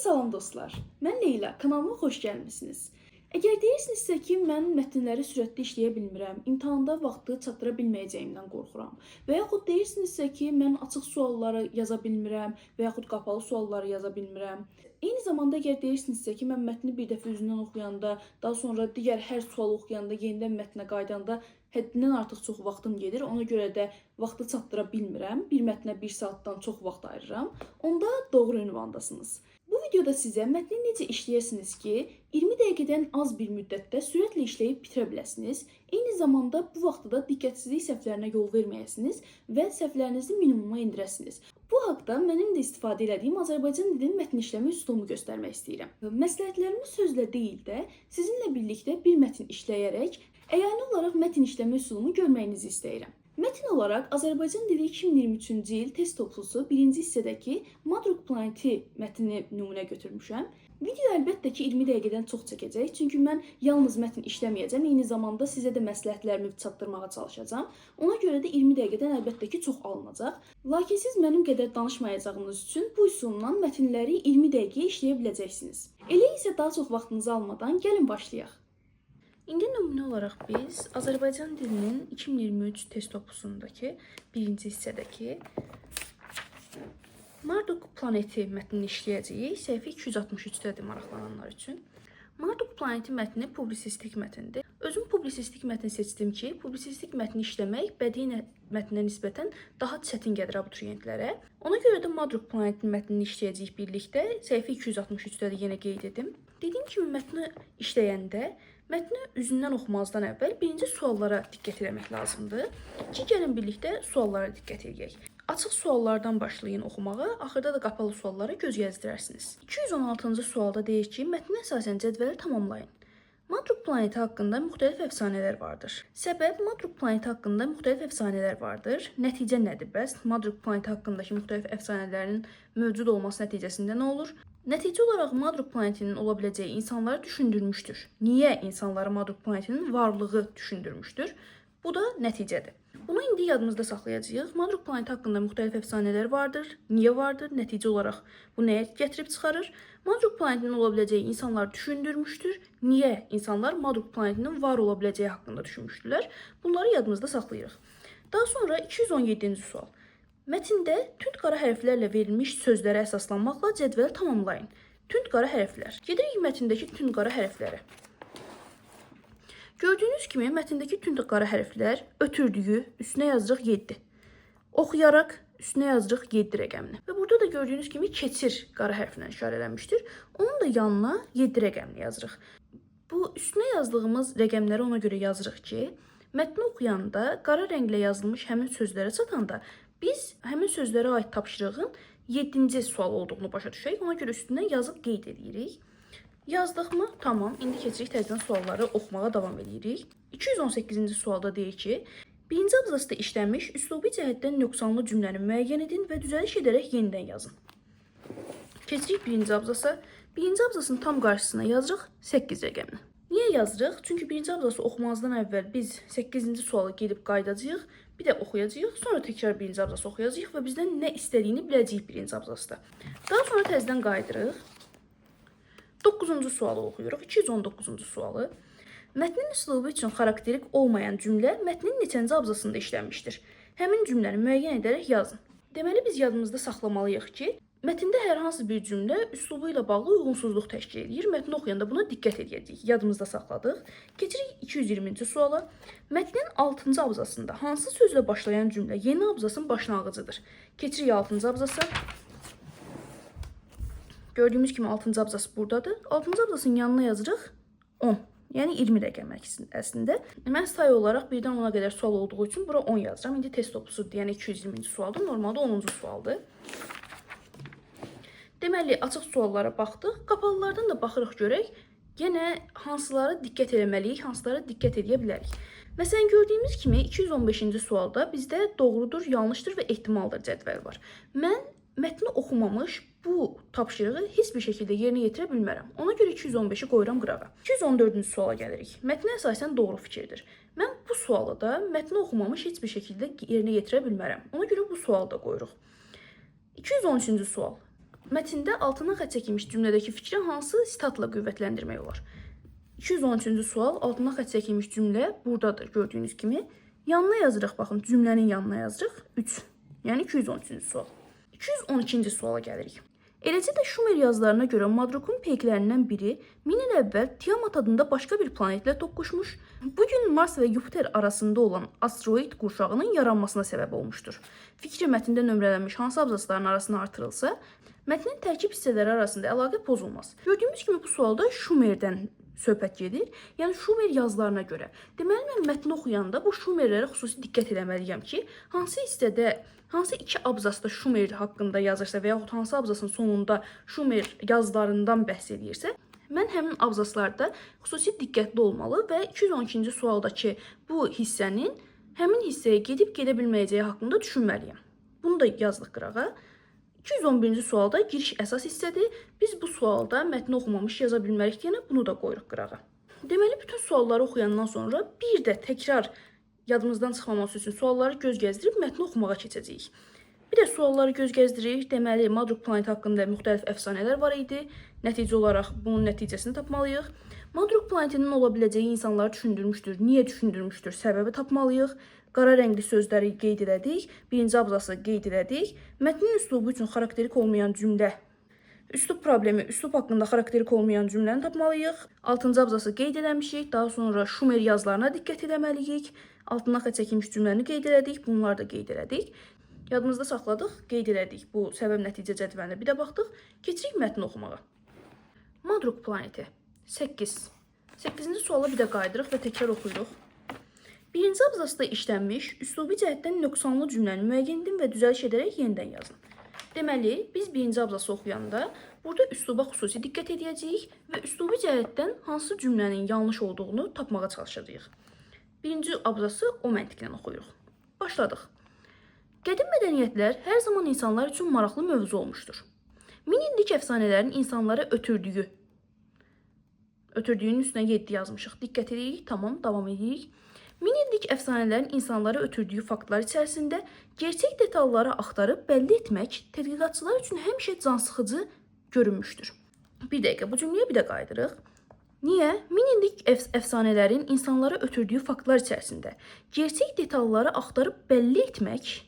Salam dostlar. Mən Leyla, kanalıma xoş gəlmisiniz. Əgər deyirsinizsə ki, mən mətnləri sürətli işləyə bilmirəm, imtahanda vaxtı çatdıra bilməyəcəyimdən qorxuram və yaxud deyirsinizsə ki, mən açıq sualları yaza bilmirəm və yaxud qapalı sualları yaza bilmirəm. Eyni zamanda əgər deyirsinizsə ki, mən mətni bir dəfə üzündən oxuyanda, daha sonra digər hər sualı oxuyanda, yenidən mətnə qayıdanda həddindən artıq çox vaxtım gedir. Ona görə də vaxtı çatdıra bilmirəm. Bir mətnə 1 saatdan çox vaxt ayırıram. Onda doğru ünvandasınız. Bu videoda sizə mətni necə işləyəsiniz ki, 20 dəqiqədən az bir müddətdə sürətlə işləyib bitirə biləsiniz. Eyni zamanda bu vaxtda da diqqətsizlik səhvlərinə yol verməyəsiniz və səhvlərinizi minimuma endirəsiniz. Bu haqda mənim də istifadə elədiyim Azərbaycan dilinin mətn işləmə üsulumu göstərmək istəyirəm. Məsləhətlərimi sözlə deyil də, sizinlə birlikdə bir mətn işləyərək əyani olaraq mətn işləmə üsulumu görməyinizi istəyirəm. Mətn olaraq Azərbaycan dili 2023-cü il test toplusu 1-ci hissədəki Madruk planeti mətnini nümunə götürmüşəm. Video əlbəttə ki 20 dəqiqədən çox çəkəcək, çünki mən yalnız mətn işləməyəcəm, eyni zamanda sizə də məsləhətlərimi çatdırmağa çalışacağam. Ona görə də 20 dəqiqədən əlbəttə ki çox alınacaq. Lakin siz mənim qədər danışmayacağınız üçün bu üsulla mətnləri 20 dəqiqəyə işləyə biləcəksiniz. Elə isə daha çox vaxtınızı almadan gəlin başlayaq. İndi nümunə olaraq biz Azərbaycan dilinin 2023 test toplusundakı birinci hissədəki Marduk planeti mətnini işləyəcəyik. Səhifə 263-dədir maraqlananlar üçün. Marduk planeti mətni publisistik mətndir. Özüm publisistik mətn seçdim ki, publisistik mətni işləmək bədii mətnə nisbətən daha çətin gəlir abituriyentlərə. Ona görə də Marduk planetinin mətnini işləyəcəyik birlikdə. Səhifə 263-də də yenə qeyd edim. Dediyim kimi mətni işləyəndə mətni üzündən oxumazdan əvvəl birinci suallara diqqət eləmək lazımdır ki, gəlin birlikdə suallara diqqət eləyək. Açıq suallardan başlayın oxumağa, axırda da qapalı suallara göz gəzdirərsiniz. 216-cı sualda deyir ki, mətnə əsasən cədvəli tamamlayın. Madruk planeti haqqında müxtəlif əfsanələr vardır. Səbəb Madruk planeti haqqında müxtəlif əfsanələr vardır. Nəticə nədir bəs? Madruk planeti haqqındakı müxtəlif əfsanələrin mövcud olması nəticəsində nə olur? Nəticə olaraq Madruk planetinin ola biləcəyi insanları düşündürmüşdür. Niyə insanları Madruk planetinin varlığı düşündürmüşdür? Bu da nəticədir. Bunu indi yadımızda saxlayacağıq. Madruk planeti haqqında müxtəlif əfsanələr vardır. Niyə vardır? Nəticə olaraq bu nəyə gətirib çıxarır? Madruk planetinin ola biləcəyi insanları düşündürmüşdür. Niyə insanlar Madruk planetinin var ola biləcəyi haqqında düşünmüşdülər? Bunları yadımızda saxlayırıq. Daha sonra 217-ci sual. Mətndə tünd qara hərflərlə verilmiş sözlərə əsaslanmaqla cədvəli tamamlayın. Tünd qara hərflər. Gedirik mətndəki tünd qara hərflərə. Gördüyünüz kimi mətndəki tünd qara hərflər ötürdüyü üstünə yazırıq 7. Oxuyaraq üstünə yazırıq 7 rəqəmini. Və burada da gördüyünüz kimi keçir qara hərflə işarələnmişdir. Onun da yanına 7 rəqəmini yazırıq. Bu üstünə yazdığımız rəqəmləri ona görə yazırıq ki, mətni oxuyanda qara rənglə yazılmış həmin sözlərə çatanda biz həmin sözlərə aid tapşırığın 7-ci sual olduğunu başa düşək. Ona görə üstünə yazıb qeyd edirik. Yazdıqmı? Tamam. İndi keçirik təzədən sualları oxumağa davam edirik. 218-ci sualda deyir ki, birinci abzasda işlənmiş üslubi cəhətdən nöqsanlı cümləni müəyyən edin və düzəliş edərək yenidən yazın. Keçirik birinci abzasa. Birinci abzasın tam qarşısına yazırıq 8 rəqəmini. Niyə yazırıq? Çünki birinci abzası oxumazdan əvvəl biz 8-ci sualı gedib qayıdacağıq, bir də oxuyacağıq, sonra təkrar birinci abzası oxuyacağıq və bizdən nə istədiyini biləcəyik birinci abzasda. Daha sonra təzədən qayıdırıq. 9-cu sualı oxuyuruq. 219-cu sualı. Mətnin üslubu üçün xarakterik olmayan cümlə mətnin neçənci abzasında işlənmişdir? Həmin cümləni müəyyən edərək yazın. Deməli biz yadımızda saxlamalıyıq ki, mətndə hər hansı bir cümlə üslubu ilə bağlı uyğunsuzluq təşkil edir. Mətni oxuyanda buna diqqət edəcəyik. Yadımızda saxladıq. Keçirik 220-ci suala. Mətnin 6-cı abzasında hansı sözlə başlayan cümlə yeni abzasın başlanğıcıdır? Keçirik 6-cı abzasa. Gördüyümüz kimi 6-cı abzas buradadır. 6-cı abzasın yanına yazırıq 10. Yəni 20 rəqəm əslində. Mən say olaraq 1-dən 10-a qədər sual olduğu üçün bura 10 yazıram. İndi test toplusudur, yəni 220-ci sualdır. Normalda 10-cu sualdır. Deməli, açıq suallara baxdıq. Qapalılardan da baxırıq görək. Yenə hansılara diqqət eləməliyik, hansılara diqqət edə bilərik. Məsələn, gördüyümüz kimi 215-ci sualda bizdə doğrudur, yanlışdır və ehtimaldır cədvəli var. Mən mətni oxumamış bu tapşırığı heç bir şəkildə yerinə yetirə bilmərəm. Ona görə 215-i qoyuram qırağa. 214-cü suala gəlirik. Mətnə əsasən doğru fikirdir. Mən bu sualı da mətni oxumamış heç bir şəkildə yerinə yetirə bilmərəm. Ona görə bu sualı da qoyuruq. 213-cü sual. Mətndə altına xətt çəkilmiş cümlədəki fikri hansı sitatla qüvvətləndirmək olar? 213-cü sual, altına xətt çəkilmiş cümlə buradadır gördüyünüz kimi. Yanına yazırıq, baxın, cümlənin yanına yazırıq 3. Yəni 213-cü sual. 212-ci suala gəlirik. Eləcə də Şumer yazılarına görə Madrukun peyklərindən biri 1000 il əvvəl Tiamat adında başqa bir planetlə toqquşmuş, bugün Mars və Yupiter arasında olan asteroid qurşağının yaranmasına səbəb olmuşdur. Fikri mətndə nömrələnmiş hansı abzasların arasına artırılsa, mətnin tərkib hissələri arasında əlaqə pozulmaz. Gördüyümüz kimi bu sualda Şumerdən söhbət gedir. Yəni Şumer yazılarına görə. Deməli mən mətni oxuyanda bu Şumerlərə xüsusi diqqət eləməliyəm ki, hansı hissədə, hansı iki abzasda Şumer haqqında yazırsa və yaxud hansı abzasın sonunda Şumer yazılarından bəhs eləyirsə, mən həmin abzaslarda xüsusi diqqətli olmalı və 212-ci sualdakı bu hissənin həmin hissəyə gedib gedə bilməyəcəyi haqqında düşünməliyəm. Bunu da yazdıq qırağa. 211-ci sualda giriş əsas hissədir. Biz bu sualda mətni oxumamış yaza bilmərik deyənə bunu da qoyuruq qırağa. Deməli, bütün sualları oxuyandan sonra bir də təkrar yadımızdan çıxmaması üçün sualları göz gəzdirib mətni oxumağa keçəcəyik. Bir də sualları göz gəzdiririk. Deməli, Madruk planeti haqqında müxtəlif əfsanələr var idi. Nəticə olaraq bunun nəticəsini tapmalıyıq. Madruk planetinin ola biləcəyi insanları düşündürmüşdür. Niyə düşündürmüşdür? Səbəbi tapmalıyıq. Qara rəngli sözləri qeyd elədik. Birinci abzası qeyd elədik. Mətnin üslubu üçün xarakterik olmayan cümlə. Üslub problemi, üslub haqqında xarakterik olmayan cümləni tapmalıyıq. 6-cı abzası qeyd eləmişik. Daha sonra Şumer yazılarına diqqət eləməliyik. Altına xətt çəkilmiş cümləni qeyd elədik. Bunları da qeyd elədik. Yadımızda saxladıq, qeyd elədik. Bu səbəb nəticə cədvəlinə bir də baxdıq. Keçirik mətni oxumağa. Madruk planeti 8. 8-ci suala bir də qayıdırıq və təkrar oxuyuruq. Birinci abzasda işlənmiş, üslubi cəhətdən nöqsanlı cümləni müəyyən edin və düzəliş edərək yenidən yazın. Deməli, biz birinci abzası oxuyanda burada üsluba xüsusi diqqət edəcəyik və üslubi cəhətdən hansı cümlənin yanlış olduğunu tapmağa çalışacağıq. Birinci abzası o məntiqlə oxuyuruq. Başladıq. Qədim mədəniyyətlər hər zaman insanlar üçün maraqlı mövzu olmuşdur. Min illik əfsanələrin insanlara ötürdüyünün üstünə 7 yazmışıq. Diqqət edirik, tamam, davam edirik. Min illik əfsanələrin insanlara ötürdüyü faktlar içərisində gerçək detalları axtarıb bəlli etmək tədqiqatçılar üçün həmişə cansıxıcı görünmüşdür. Bir dəqiqə, bu cümləyə bir də qayıdırıq. Niyə? Min illik əfsanələrin insanlara ötürdüyü faktlar içərisində gerçək detalları axtarıb bəlli etmək,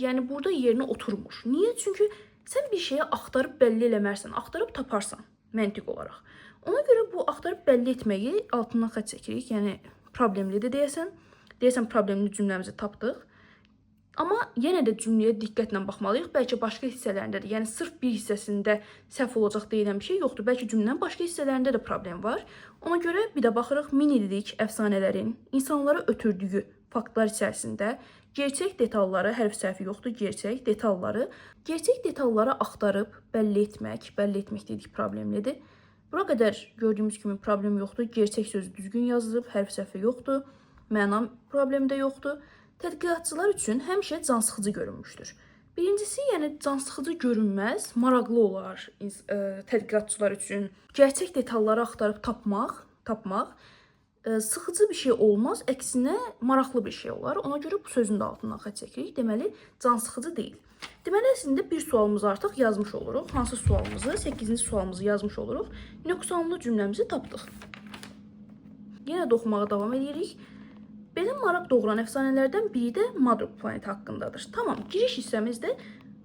yəni burada yerinə oturmur. Niyə? Çünki sən bir şeyi axtarıb bəlli eləmərsən, axtarıb taparsan məntiq olaraq. Ona görə bu axtarıb bəlli etməyi altından xətt çəkirik, yəni problemlidir deyəsən. Deyəsən problemli cümləmizi tapdıq. Amma yenə də cümləyə diqqətlə baxmalıyıq. Bəlkə başqa hissələrində də, yəni sırf bir hissəsində səhv olacaq deyilən bir şey yoxdur. Bəlkə cümlənin başqa hissələrində də problem var. Ona görə bir də baxırıq min illik əfsanələrin insanlara ötürdüyü faktlar içərisində gerçək detalları, hərf səhvi yoxdur, gerçək detalları axtarıb bəlli etmək, dedik problemlidir. Bura qədər gördüyümüz kimi problem yoxdur. Gerçək sözü düzgün yazılıb, hərf səhvi yoxdur, məna problemi də yoxdur. Tədqiqatçılar üçün həmişə cansıxıcı görünmüşdür. Birincisi, yəni cansıxıcı görünməz, maraqlı olar tədqiqatçılar üçün. Gerçək detalları axtarıb tapmaq sıxıcı bir şey olmaz, əksinə maraqlı bir şey olar. Ona görə bu sözün də altından xətt çəkirik. Deməli, cansıxıcı deyil. Deməli, əslində bir sualımızı artıq yazmış oluruq. Hansı sualımızı? 8-ci sualımızı yazmış oluruq. Nöqsanlı cümləmizi tapdıq. Yenə də oxumağa davam edirik. Belə maraq doğuran əfsanələrdən biri də Madruk planeti haqqındadır. Tamam, giriş hissəmizdə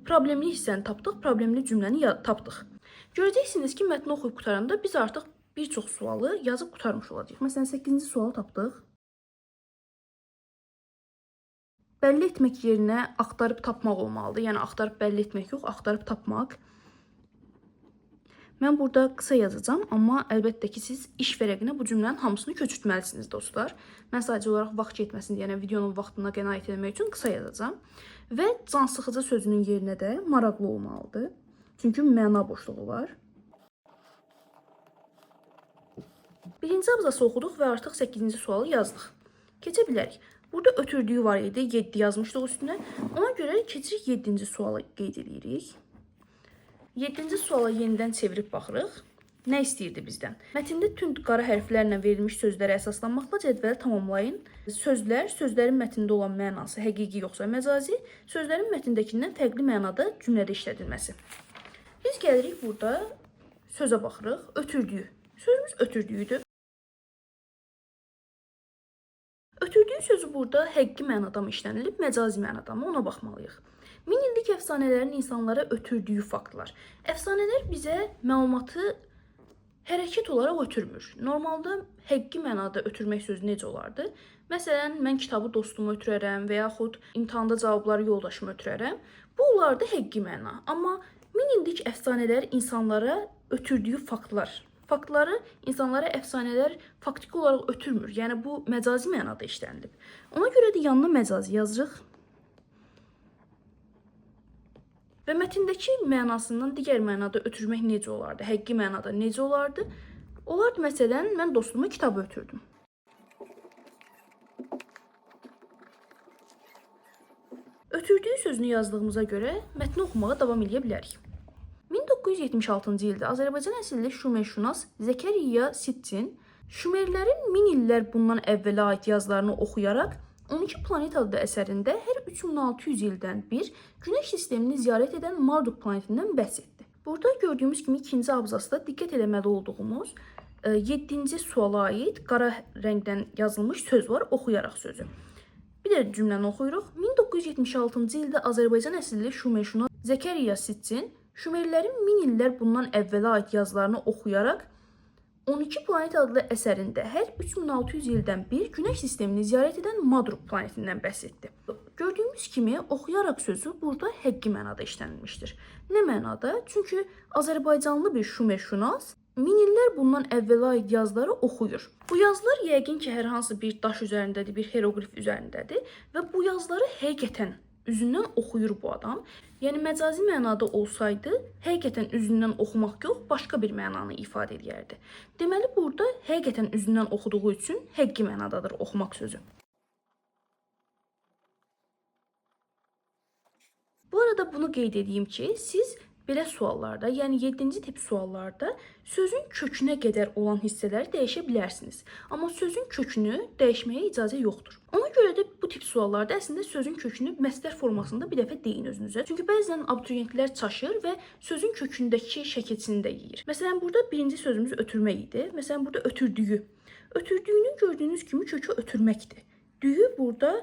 problemli hissəni tapdıq, problemli cümləni tapdıq. Görəcəksiniz ki, mətni oxuyub qutaranda biz artıq bir çox sualı yazıb qurtarmış olacağıq. Məsələn, 8-ci sualı tapdıq. Bəlli etmək yerinə axtarıb tapmaq olmalıdır. Yəni, axtarıb bəlli etmək yox, axtarıb tapmaq. Mən burada qısa yazacağam, amma əlbəttə ki, siz iş vərəqinə bu cümlənin hamısını köçürtməlisiniz, dostlar. Mən sadəcə olaraq vaxt getməsin deyə, yəni videonun vaxtına qənaət etmək üçün qısa yazacağam. Və cansıxıcı sözünün yerinə də maraqlı olmalıdır. Çünki məna boşluğu var. Birinci abzası oxuduq və artıq 8-ci sualı yazdıq. Keçə bilərik. Burada ötürdüyü var idi, 7 yazmışdıq üstünə. Ona görə keçirik 7-ci sualı qeyd edirik. 7-ci suala yenidən çevirib baxırıq. Nə istəyirdi bizdən? Mətndə tünd qara hərflərlə verilmiş sözlərə əsaslanmaqla cədvəli tamamlayın. Sözlər, sözlərin mətndə olan mənası həqiqi yoxsa məcazi, sözlərin mətndəkindən fərqli mənada cümlədə işlədilməsi. Biz gəlirik burada sözə baxırıq. Ötürdüyü. Sözümüz ötürdüyüdür. Ötürdüyü sözü burada həqiqi mənada mı işlənilib, məcazi mənada mı, ona baxmalıyıq. Min illik əfsanələrin insanlara ötürdüyü faktlar. Əfsanələr bizə məlumatı hərəkət olaraq ötürmür. Normalda həqiqi mənada ötürmək sözü necə olardı? Məsələn, mən kitabı dostuma ötürərəm və yaxud imtahanda cavabları yoldaşıma ötürərəm. Bu olardı həqiqi məna. Amma min illik əfsanələr insanlara ötürdüyü faktlar. Faktları insanlara əfsanələr faktiki olaraq ötürmür. Yəni bu məcazi mənada işlənilib. Ona görə də yanına məcazi yazırıq. Və mətndəki mənasından digər mənada ötürmək necə olardı? Həqiqi mənada necə olardı? Olardı məsələn, mən dostuma kitabı ötürdüm. Ötürdüyü sözünü yazdığımıza görə mətni oxumağa davam eləyə bilərik. 1976-cı ildə Azərbaycan əsilli şumerşünas Zəkəriyya Sitçin Şumerlərin min illər bundan əvvələ aid yazılarını oxuyaraq 12 planet adlı əsərində hər 3600 ildən bir Günəş sistemini ziyarət edən Marduk planetindən bəhs etdi. Burada gördüyümüz kimi ikinci abzasda diqqət eləməli olduğumuz 7-ci suala aid qara rəngdən yazılmış söz var, oxuyaraq sözü. Bir də cümləni oxuyuruq. 1976-cı ildə Azərbaycan əsilli şumerşünas Zəkəriyya Sitçin Şumerlərin min illər bundan əvvələ aid yazılarını oxuyaraq 12 planet adlı əsərində hər 3600 ildən bir Günəş sistemini ziyarət edən Marduk planetindən bəhs etdi. Gördüyümüz kimi oxuyaraq sözü burada həqiqi mənada işlənilmişdir. Nə mənada? Çünki Azərbaycanlı bir şumerşünas min illər bundan əvvələ aid yazıları oxuyur. Bu yazılar yəqin ki, hər hansı bir daş üzərindədir, bir hieroqlif üzərindədir və bu yazıları həqiqətən üzündən oxuyur bu adam. Yəni məcazi mənada olsaydı, həqiqətən üzündən oxumaq yox, başqa bir mənanı ifadə edərdi. Deməli burada həqiqətən üzündən oxuduğu üçün həqiqi mənadadır oxumaq sözü. Bu arada bunu qeyd edeyim ki, siz belə suallarda, yəni 7-ci tip suallarda sözün kökünə qədər olan hissələri dəyişə bilərsiniz. Amma sözün kökünü dəyişməyə icazə yoxdur. Ona görə də bu tip suallarda əslində sözün kökünü məsdər formasında bir dəfə deyin özünüzə. Çünki bəzən abituriyentlər çaşır və sözün kökündəki şəkilçini də yeyir. Məsələn, burada birinci sözümüz ötürmək idi. Məsələn, burada ötürdüyü. Ötürdüyünün gördüyünüz kimi kökü ötürməkdir. Düyü burada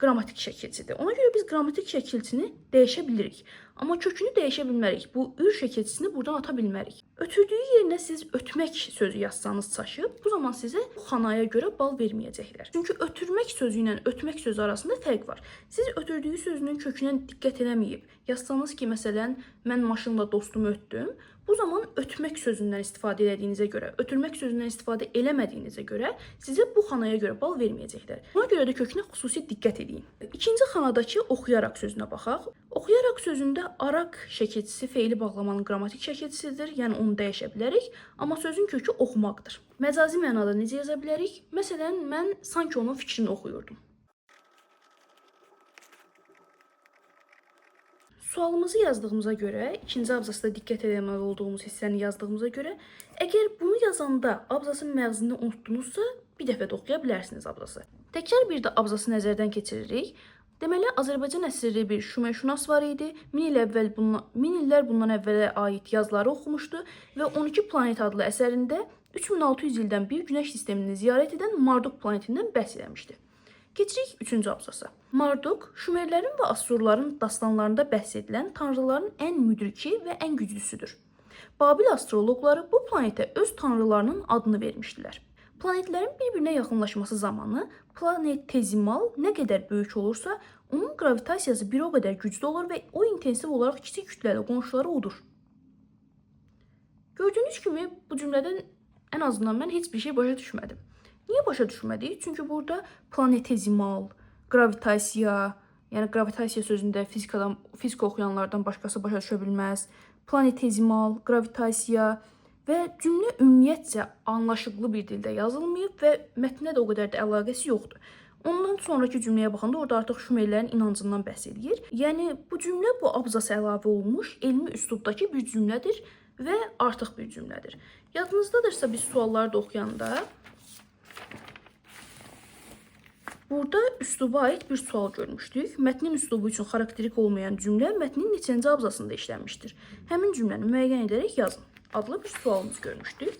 qrammatik şəkilçidir. Ona görə biz qrammatik şəkilçini dəyişə bilirik. Amma kökünü dəyişə bilmərik. Bu ür şəkilçisini buradan ata bilmərik. Ötürdüyü yerinə siz ötmək sözü yazsanız çaşıb, bu zaman sizə bu xanaya görə bal verməyəcəklər. Çünki ötürmək sözü ilə ötmək sözü arasında fərq var. Siz ötürdüyü sözünün kökünə diqqət eləməyib, yazsanız ki, məsələn, mən maşınla dostumu ötdüm, bu zaman ötmək sözündən istifadə elədiyinizə görə, ötürmək sözündən istifadə eləmədiyinizə görə sizə bu xanaya görə bal verməyəcəklər. Buna görə də kökünə xüsusi diqqət edin. İkinci xanadakı oxuyaraq sözünə baxaq. Oxuyaraq sözündə araq şəkilçisi feili bağlamanın qrammatik şəkilçisidir, yəni onu dəyişə bilərik, amma sözün kökü oxumaqdır. Məcazi mənada necə yaza bilərik? Məsələn, mən sanki onun fikrini oxuyurdum. Sualımızı yazdığımıza görə, ikinci abzasda diqqət eləməli olduğumuz hissəni yazdığımıza görə, əgər bunu yazanda abzasın məğzini unutdunuzsa, bir dəfə də oxuya bilərsiniz abzası. Təkrar bir də abzası nəzərdən keçiririk. Deməli, Azərbaycan əsilli bir şumerşünas var idi. Min illər bundan əvvələ aid yazıları oxumuşdu və 12 planet adlı əsərində 3600 ildən bir Günəş sistemini ziyarət edən Marduk planetindən bəhs eləmişdi. Keçirik 3-cü abzasa. Marduk, Şumerlərin və Assurların dastanlarında bəhs edilən tanrıların ən müdriki və ən güclüsüdür. Babil astroloqları bu planetə öz tanrılarının adını vermişdilər. Planetlərin bir-birinə yaxınlaşması zamanı planetezimal nə qədər böyük olursa, onun qravitasiyası bir o qədər güclü olur və o intensiv olaraq kiçik kütləli qonşuları odur. Gördüyünüz kimi bu cümlədən ən azından mən heç bir şey başa düşmədim. Niyə başa düşmədik? Çünki burada planetezimal, qravitasiya, yəni qravitasiya sözündə fizika oxuyanlardan başqası başa düşə bilməz. Planetezimal, qravitasiya və cümlə ümumiyyətcə anlaşıqlı bir dildə yazılmayıb və mətnə də o qədər də əlaqəsi yoxdur. Ondan sonraki cümləyə baxanda orada artıq Şumerlərin inancından bəhs edir. Yəni bu cümlə bu abzasa əlavə olunmuş elmi üslubdakı bir cümlədir və artıq bir cümlədir. Yadınızdadırsa biz sualları da oxuyanda Burada üsluba aid bir sual görmüşdük. Mətnin üslubu üçün xarakterik olmayan cümlə mətnin neçənci abzasında işlənmişdir? Həmin cümləni müəyyən edərək yazın adlı bir sualımız görmüşdük.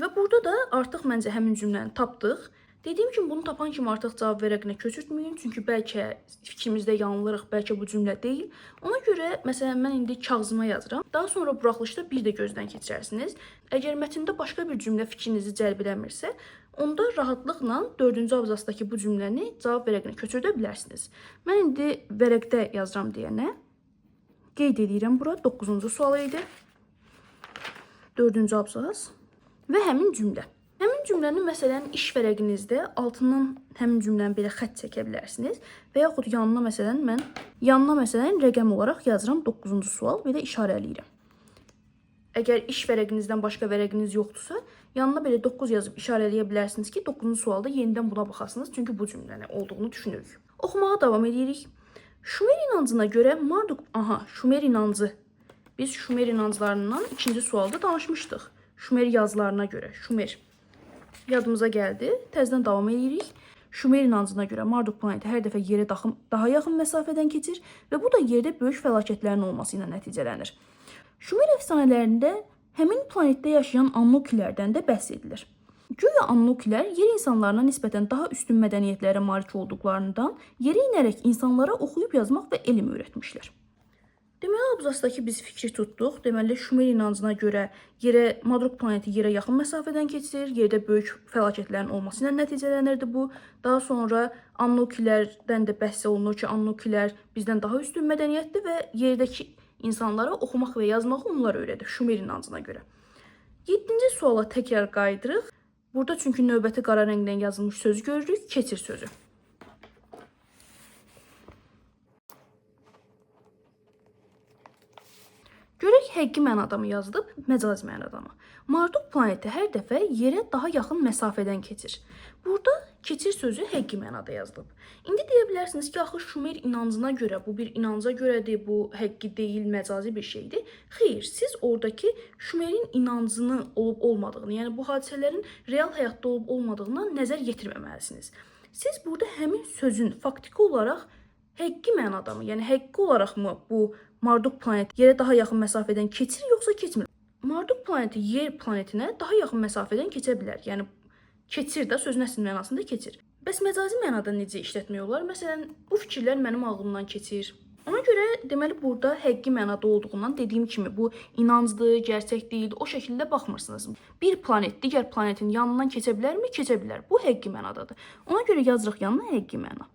Və burada da artıq məncə həmin cümləni tapdıq. Dediyim kimi bunu tapan kimi artıq cavab vərəqinə köçürtməyin, çünki bəlkə fikrimizdə yanılırıq, bəlkə bu cümlə deyil. Ona görə məsələn mən indi kağızıma yazıram. Daha sonra buraxılışda bir də gözdən keçirərsiniz. Əgər mətndə başqa bir cümlə fikrinizi cəlb eləmirsə, onda rahatlıqla 4-cü abzasdakı bu cümləni cavab vərəqinə köçürdə bilərsiniz. Mən indi vərəqdə yazıram deyənə qeyd edirəm bura 9-cu sual idi. 4-cü abzas və həmin cümlə. Həmin cümləni məsələn iş vərəqinizdə altından həmin cümləni belə xətt çəkə bilərsiniz və yaxud yanına məsələn mən rəqəm olaraq yazıram 9-cu sual, belə işarələyirəm. Əgər iş vərəqinizdən başqa vərəqiniz yoxdursa, yanına belə 9 yazıb işarələyə bilərsiniz ki, 9-cu sualda yenidən buna baxasınız, çünki bu cümləni olduğunu düşünürük. Oxumağa davam edirik. Şumer inancına görə Marduk, Şumer inancı. Biz Şumer inanclarından 2-ci sualda danışmışdıq. Şumer yazılarına görə Şumer yadımıza gəldi. Təzədən davam edirik. Şumer inancına görə Marduk planeti hər dəfə yerə daha yaxın məsafədən keçir və bu da yerdə böyük fəlakətlərin olması ilə nəticələnir. Şumer əfsanələrində həmin planetdə yaşayan Annukilərdən də bəhs edilir. Güya Annukilər yer insanlarına nisbətən daha üstün mədəniyyətlərə malik olduqlarından yerə enərək insanlara oxuyub yazmaq və elm öyrətmişlər. Deməli, abzasdakı biz fikri tutduq. Deməli, Şumer inancına görə Marduk planeti yerə yaxın məsafədən keçir, yerdə böyük fəlakətlərin olması ilə nəticələnirdi bu. Daha sonra Annukilərdən də bəhs olunur ki, Annukilər bizdən daha üstün mədəniyyətdir və yerdəki insanlara oxumaq və yazmağı onlar öyrədir Şumer inancına görə. 7-ci suala təkrar qayıdırıq. Burada çünki növbəti qara rəngdən yazılmış sözü görürük, keçir sözü. Görək həqiqi mənada mı yazılıb, məcazi mənada mı? Marduk planeti hər dəfə yerə daha yaxın məsafədən keçir. Burada keçir sözü həqiqi mənada yazılıb. İndi deyə bilərsiniz ki, axı Şumer inancına görə, bu bir inanca görədir, bu həqiqi deyil, məcazi bir şeydir. Xeyr, siz oradakı Şumerin inancını olub olmadığını, yəni bu hadisələrin real həyatda olub olmadığına nəzər yetirməməlisiniz. Siz burada həmin sözün faktiki olaraq həqiqi mənada mı, yəni həqiqi olaraq mı bu Marduk planeti yerə daha yaxın məsafədən keçir, yoxsa keçmir? Marduk planeti yer planetinə daha yaxın məsafədən keçə bilər. Yəni keçir də sözün əsl mənasında keçir. Bəs məcazi mənada necə işlətmək olar? Məsələn, bu fikirlər mənim ağlımdan keçir. Ona görə deməli burada həqiqi mənada olduğundan dediyim kimi bu inancdır, gerçək deyil, o şəkildə baxmırsınız. Bir planet digər planetin yanından keçə bilərmi? Keçə bilər. Bu həqiqi mənadadır. Ona görə yazırıq yanına həqiqi məna.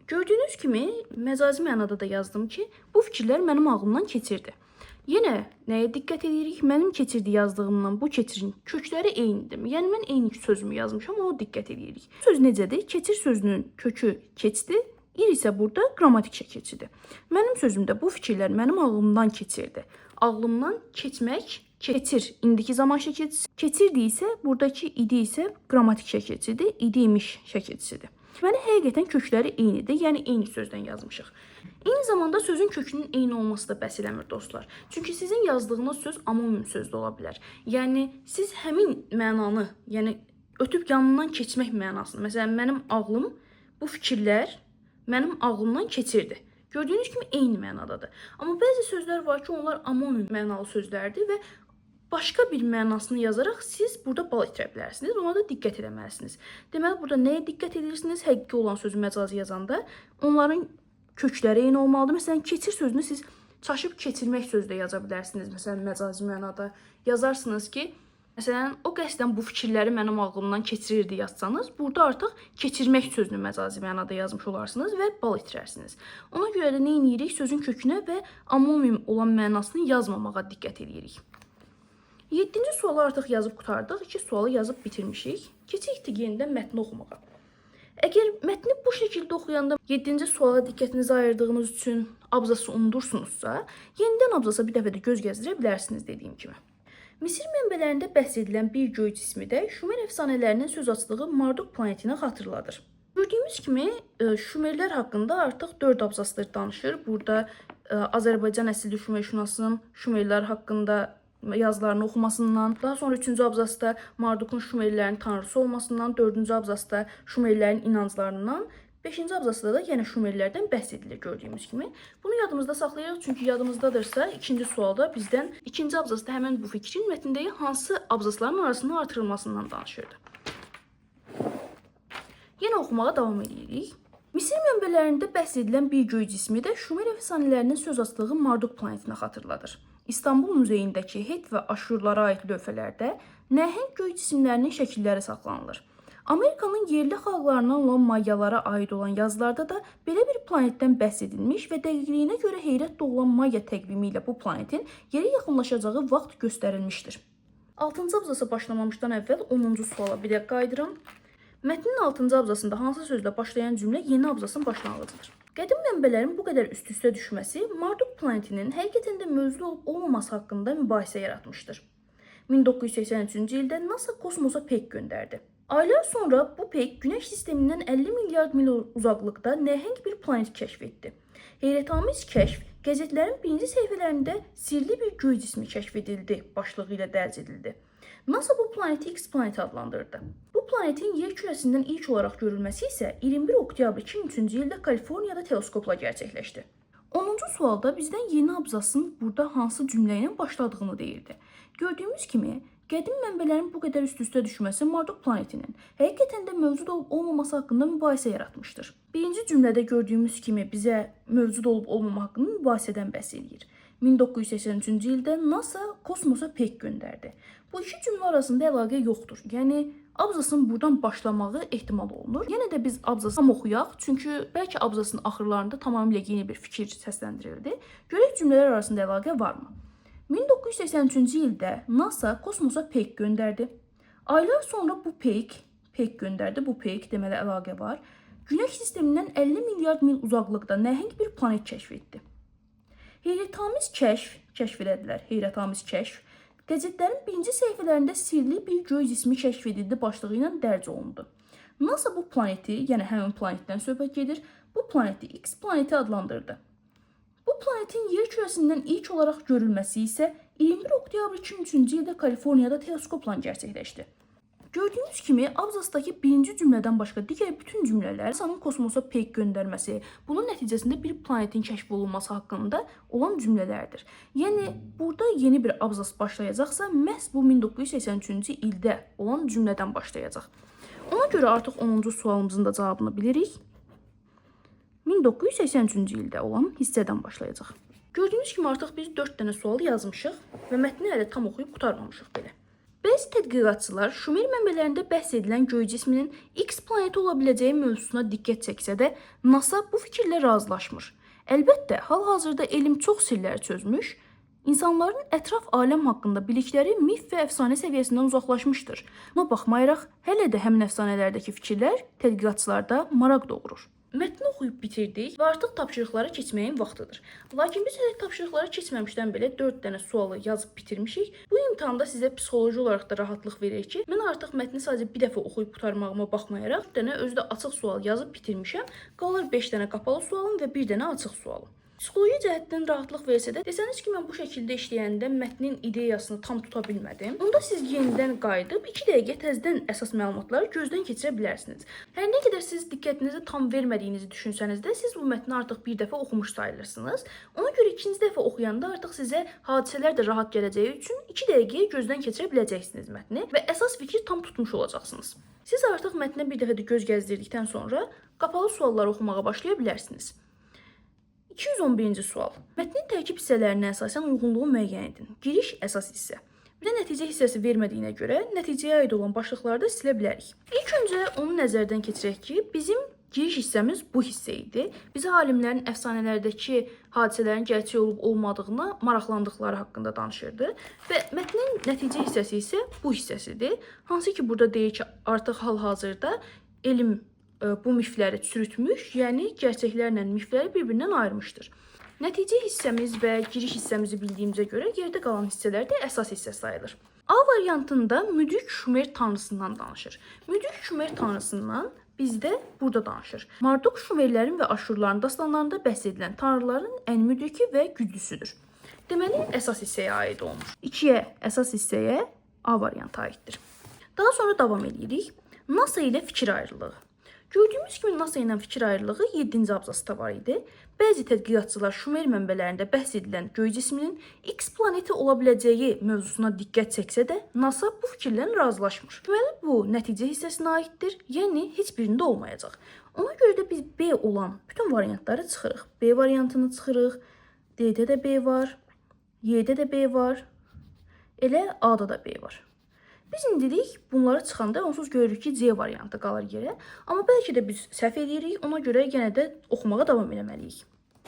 Gördüyünüz kimi məcazi mənada da yazdım ki, bu fikirlər mənim ağlımdan keçirdi. Yenə nəyə diqqət edirik? Mənim keçirdi yazdığımdan bu keçirin kökləri eynidirmi? Yəni mən eyni sözümü yazmışam, ona diqqət edirik. Söz necədir? Keçir sözünün kökü keçdi, ir isə burada qrammatik şəkilçidir. Mənim sözümdə bu fikirlər mənim ağlımdan keçirdi. Ağlımdan keçmək, keçir indiki zaman şəkilçisi. Keçirdi isə buradakı idi isə qrammatik şəkilçidir, idi imiş şəkilçisidir. Deməli, həqiqətən kökləri eynidir, yəni eyni sözdən yazmışıq. Eyni zamanda sözün kökünün eyni olması da bəs eləmir dostlar. Çünki sizin yazdığınız söz amonim söz də ola bilər. Yəni siz həmin mənanı, yəni ötüb yanından keçmək mənasını, məsələn mənim ağlım, bu fikirlər mənim ağlımdan keçirdi. Gördüyünüz kimi eyni mənadadır. Amma bəzi sözlər var ki, onlar amonim mənalı sözlərdir və başqa bir mənasını yazaraq siz burada bal itirə bilərsiniz. Ona da diqqət eləməlisiniz. Deməli, burada nəyə diqqət edirsiniz? Həqiqi olan sözü məcazi yazanda onların kökləri eyni olmalıdır. Məsələn, keçir sözünü siz çaşıb keçirmək sözü də yaza bilərsiniz. Məsələn, məcazi mənada yazarsınız ki, məsələn, o qəsdən bu fikirləri mənim ağlımdan keçirirdi yazsanız, burada artıq keçirmək sözünü məcazi mənada yazmış olarsınız və bal itirərsiniz. Ona görə də nə edirik? Sözün kökünə və amonim olan mənasını yazmamağa diqqət edirik. 7-ci sualı artıq yazıb qurtardıq. 2 sualı yazıb bitirmişik. Keçirik yenidən mətni oxumağa. Əgər mətni bu şəkildə oxuyanda 7-ci suala diqqətinizi ayırdığınız üçün abzası unudursunuzsa, yenidən abzasa bir dəfə də göz gəzdirə bilərsiniz dediyim kimi. Misir mənbələrində bəhs edilən bir göy cismi də Şumer əfsanələrinin söz açdığı Marduk planetini xatırladır. Gördüyümüz kimi Şumerlər haqqında artıq 4 abzasdır danışır. Burada Azərbaycan əsilli Şumerşünasının Şumerlər haqqında yazılarını oxumasından, daha sonra 3-cü abzasda Mardukun Şumerlərin tanrısı olmasından, 4-cü abzasda Şumerlərin inanclarından, 5-ci abzasda da yenə Şumerlərdən bəhs edilir gördüyümüz kimi. Bunu yadımızda saxlayırıq, çünki yadımızdadırsa ikinci sualda bizdən ikinci abzasda həmin bu fikrin mətndəki hansı abzasların arasının artırılmasından danışırdı. Yenə oxumağa davam edirik. Misir mənbələrində bəhs edilən bir göy cismi də Şumer əfsanələrinin söz açdığı Marduk planetini xatırladır. İstanbul muzeyindəki Het və Aşurlara aid lövhələrdə nəhəng göy cisimlərinin şəkilləri saxlanılır. Amerikanın yerli xalqlarından olan Mayalara aid olan yazılarda da belə bir planetdən bəhs edilmiş və dəqiqliyinə görə heyrət doğulan Maya təqvimi ilə bu planetin yerə yaxınlaşacağı vaxt göstərilmişdir. 6-cı abzasa başlamamışdan əvvəl 10-cu suala bir dəqiqə qayıdıram. Mətnin 6-cı abzasında hansı sözlə başlayan cümlə yeni abzasın başlanğıcıdır? Qədim mənbələrin bu qədər üst-üstə düşməsi Marduk planetinin həqiqətən də mövcud olub olmaması haqqında mübahisə yaratmışdır. 1983-cü ildə NASA kosmosa peyk göndərdi. Aylar sonra bu peyk Günəş sistemindən 50 milyard mil uzaqlıqda nəhəng bir planet kəşf etdi. Heyrətamiz kəşf qəzetlərin birinci səhifələrində sirli bir göy cismi kəşf edildi başlığı ilə dərc edildi. NASA bu planeti X planeti adlandırdı. Bu planetin yer kürəsindən ilk olaraq görülməsi isə 21 oktyabr 2003-cü ildə Kaliforniyada teleskopla gerçəkləşdi. 10-cu sualda bizdən yeni abzasın burada hansı cümlə ilə başladığını deyirdi. Gördüyümüz kimi, qədim mənbələrin bu qədər üst-üstə düşməsi Marduk planetinin həqiqətən də mövcud olub olmaması haqqında mübahisə yaratmışdır. Birinci cümlədə gördüyümüz kimi bizə mövcud olub olmama haqqında mübahisədən bəhs eləyir. 1983-cü ildə NASA kosmosa peyk göndərdi. Bu iki cümlə arasında əlaqə yoxdur. Yəni abzasın buradan başlamağı ehtimal olunur. Yenə də biz abzası tam oxuyaq, çünki bəlkə abzasın axırlarında tamamilə yeni bir fikir səsləndirildi. Görək cümlələr arasında əlaqə varmı? 1983-cü ildə NASA kosmosa peyk göndərdi. Aylar sonra bu peyk göndərdi. Bu peyk deməli əlaqə var. Günəş sistemindən 50 milyard mil uzaqlıqda nəhəng bir planet kəşf etdi. Heyrətamiz kəşf elədilər. Heyrətamiz kəşf qəzetlərin birinci səhifələrində sirli bir göy cismi kəşf edildi başlığı ilə dərc olundu. NASA bu planeti, yəni həmin planetdən söhbət gedir, bu planeti X planeti adlandırdı. Bu planetin yer kürəsindən ilk olaraq görülməsi isə 21 oktyabr 2003-cü ildə Kaliforniyada teleskopla gerçəkləşdi. Gördüyünüz kimi abzasdakı birinci cümlədən başqa digər bütün cümlələr NASA-nın kosmosa peyk göndərməsi, bunun nəticəsində bir planetin kəşf olunması haqqında olan cümlələrdir. Yəni burada yeni bir abzas başlayacaqsa, məhz bu 1983-cü ildə olan cümlədən başlayacaq. Ona görə artıq 10-cu sualımızın da cavabını bilirik. 1983-cü ildə olan hissədən başlayacaq. Gördüyünüz kimi artıq biz 4 dənə sualı yazmışıq və mətni hələ tam oxuyub qurtarmamışıq belə. Bəzi tədqiqatçılar Şumer mənbələrində bəhs edilən göy cisminin X planeti ola biləcəyi mövzusuna diqqət çəksə də, NASA bu fikirlə razılaşmır. Əlbəttə, hal-hazırda elm çox sirləri çözmüş, insanların ətraf aləm haqqında bilikləri mif və əfsanə səviyyəsindən uzaqlaşmışdır. Buna baxmayaraq, hələ də həmin əfsanələrdəki fikirlər tədqiqatçılarda maraq doğurur. Mətni oxuyub bitirdik və artıq tapşırıqlara keçməyin vaxtıdır. Lakin biz hələ tapşırıqlara keçməmişdən belə 4 dənə sualı yazıb bitirmişik. Bu imtahanda sizə psixoloji olaraq da rahatlıq verir ki, mən artıq mətni sadəcə bir dəfə oxuyub qurtarmağıma baxmayaraq 4 dənə özü də açıq sual yazıb bitirmişəm. Qalır 5 dənə qapalı sualım və 1 dənə açıq sualım. Psixoloji cəhətdən rahatlıq versə də, desəniz ki, mən bu şəkildə işləyəndə mətnin ideyasını tam tuta bilmədim. Onda siz yenidən qayıdıb 2 dəqiqə təzədən əsas məlumatları gözdən keçirə bilərsiniz. Hər nə qədər siz diqqətinizi tam vermədiyinizi düşünsəniz də, siz bu mətni artıq bir dəfə oxumuş sayılırsınız. Ona görə ikinci dəfə oxuyanda artıq sizə hadisələr də rahat gələcəyi üçün 2 dəqiqəyə gözdən keçirə biləcəksiniz mətni və əsas fikri tam tutmuş olacaqsınız. Siz artıq mətnə bir dəfə də göz gəzdirdikdən sonra qapalı sualları oxumağa başlaya bilərsiniz. 211-ci sual. Mətnin tərkib hissələrinə əsasən uyğunluğu müəyyən edin. Giriş əsas hissə. Bir də nəticə hissəsi vermədiyinə görə nəticəyə aid olan başlıqları da silə bilərik. İlk öncə onu nəzərdən keçirək ki, bizim giriş hissəmiz bu hissə idi. Bizə alimlərin əfsanələrdəki hadisələrin gerçək olub olmadığına maraqlandıqları haqqında danışırdı və mətnin nəticə hissəsi isə bu hissəsidir. Hansı ki burada deyir ki, artıq hal-hazırda elm bu mifləri çürütmüş, yəni gerçəklərlə mifləri bir-birindən ayırmışdır. Nəticə hissəmiz və giriş hissəmizi bildiyimizə görə yerdə qalan hissələr də əsas hissə sayılır. A variantında müdrik Şumer tanrısından danışır. Müdrik Şumer tanrısından Bizdə burada danışır. Marduk Şumerlərin və Aşurların dastanlarında bəhs edilən tanrıların ən müdriki və güclüsüdür. Deməli, əsas hissəyə aid olmuş. 2-yə, əsas hissəyə A variantı aiddir. Daha sonra davam edirik. NASA ilə fikir ayrılığı. Gördüyümüz kimi NASA ilə fikir ayrılığı 7-ci abzasda var idi. Bəzi tədqiqatçılar Şumer mənbələrində bəhs edilən göy cisminin X planeti ola biləcəyi mövzusuna diqqət çəksə də, NASA bu fikirlə razılaşmır. Deməli, bu nəticə hissəsinə aiddir, yəni heç birində olmayacaq. Ona görə də biz B olan bütün variantları çıxırıq. B variantını çıxırıq, D-də də B var, Y-də də B var, elə A-da da B var. Biz indilik bunları çıxanda onsuz görürük ki, C variantı qalır yerə. Amma bəlkə də biz səhv edirik, ona görə yenə də oxumağa davam eləməliyik.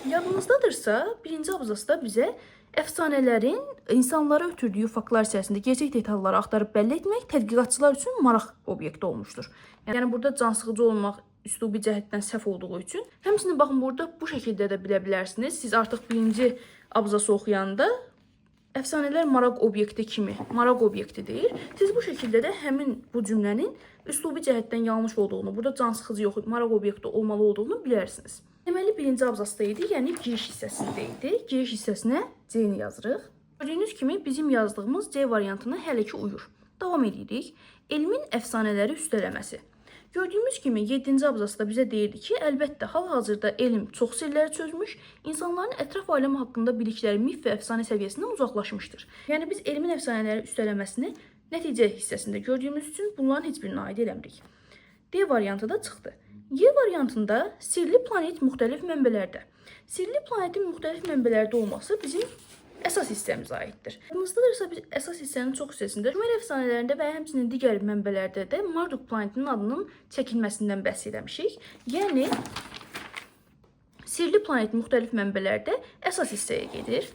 Yadınızdadırsa, birinci abzasda bizə əfsanələrin insanlara ötürdüyü faktlar içərisində gerçək detalları axtarıb bəlli etmək tədqiqatçılar üçün maraq obyekti olmuşdur. Yəni burada cansıxıcı olmaq üslubi cəhətdən səhv olduğu üçün. Həmçinin baxın burada bu şəkildə də bilə bilərsiniz. Siz artıq birinci abzası oxuyanda əfsanələr maraq obyekti kimi, maraq obyekti deyir. Siz bu şəkildə də həmin bu cümlənin üslubi cəhətdən yanlış olduğunu, burada cansıxıcı yox, maraq obyekti olmalı olduğunu bilərsiniz. Deməli, birinci abzasda idi, yəni giriş hissəsində idi. Giriş hissəsinə C-ni yazırıq. Gördüyünüz kimi bizim yazdığımız C variantına hələ ki uyur. Davam edirik. Elmin əfsanələri üstələməsi. Gördüyümüz kimi 7-ci abzasda bizə deyirdi ki, əlbəttə hal-hazırda elm çox sirləri çözmüş, insanların ətraf aləmi haqqında bilikləri mif və əfsanə səviyyəsindən uzaqlaşmışdır. Yəni biz elmin əfsanələri üstələməsini nəticə hissəsində gördüyümüz üçün bunların heç birinə aid eləmirik. D variantı da çıxdı. Y variantında sirli planet müxtəlif mənbələrdə. Sirli planetin müxtəlif mənbələrdə olması bizim əsas hissəmizə aiddir. Yadınızdadırsa biz əsas hissənin çox hissəsində Şumer əfsanələrində və həmçinin digər mənbələrdə də Marduk planetinin adının çəkilməsindən bəhs eləmişik. Yəni sirli planet müxtəlif mənbələrdə əsas hissəyə gedir.